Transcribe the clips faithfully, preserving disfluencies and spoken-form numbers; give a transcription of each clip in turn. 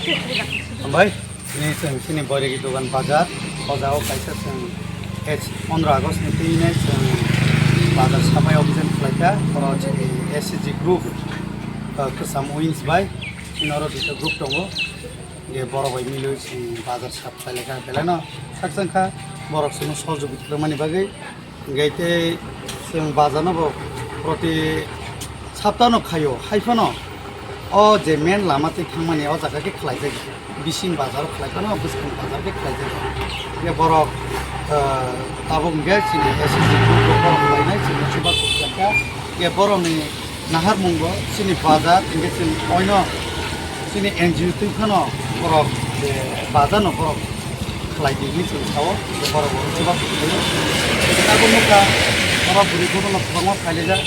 Hambai, tini chwng chini Boiregi dogan bazar, o jaga o kaisa chwng H pondro August ni twi nai chwng bazar sapai opening khlaikha, oro chini S C G group, uh, kwcham wings bai, chini oro duita group tongo, je borok bai milwi chwng bazar sap khlaikha, belai no khakchang kha, borok chwngno sohojogita rwmani bagwi. Hingke tei chwng bazar no bo proti sapta no khaio, hai phano o je main lama twi thangmani o jaga khe khlai jagwi, bising bazar o khlai phano bwskang bazar khe khlai jagwi. Hingke borok, ah, tabuk hingke chini S C G group rok borok khlainai chini chubachu khlai kha. Hingke borokni naharmung bo chini bazar hingke chini oino chini N G O twi phano borok je bazar no borok khlai di hinwi chwng sao, je borok bo chubachu khlaio. Tabuk nukha oro bwrwi bono no kwbangma phailaijak,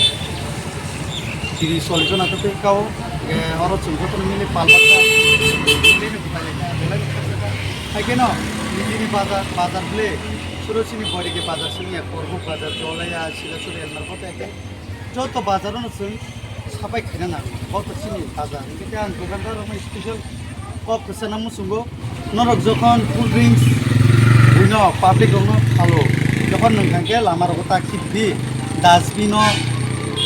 tris chollish jona khe twi kao, je oro chwng jotono mili pal baksa mili no phailaikha, belai no khakchangkha. Hai kheno nini bazar, bazar ble suro chini Boiregi bazar simi ya, Korbuk bazar, Jolaya, Silachari, Elmar Kota, joto bazar no chwng sapai khaina nango. Bo to chini bazar. Hingke ang dukandar rokno special kok kwchana muchungo. Norok jokhon cool drinks buino public rokno phalo, jokhon nwng thangkhe lama rogo ta khibidi dustbin o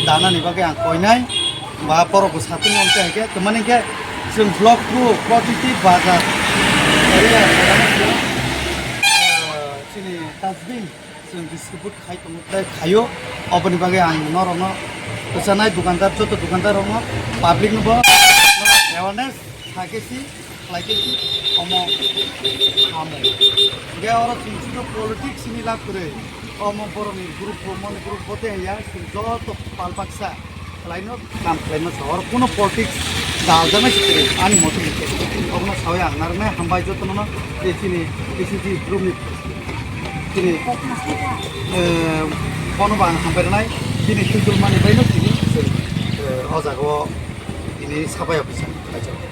danani bagwi ang koinai. Ba borok bo satung wngkhe hingke twmani hingke chwng vlog crew protiti bazar area, ah, chini dustbin chwng distribute khai tongo tei khaio. Oboni bagwi ang norokno kwchanai dukandar, joto dukandar rokno, public no bo awareness khaikhe si, khlaikhe si omo hamo. Hingke oro chwng chwngno politics ni lab kwrwi, omo borokni group, omo ni group bote haiya, chwng joto pal baksa khlaino, kam khlaino sa. Oro kuno politics daljaknai se kwrwi, ani moto ni kwrwi. Obono sawi ang narwknai hambai jotono no, tei chini P C G group ni chini, eh, bono bo ang hambai rwnai, chini twijlmani baino chini, eh, o jaga o tini sabai office ang khlaijak.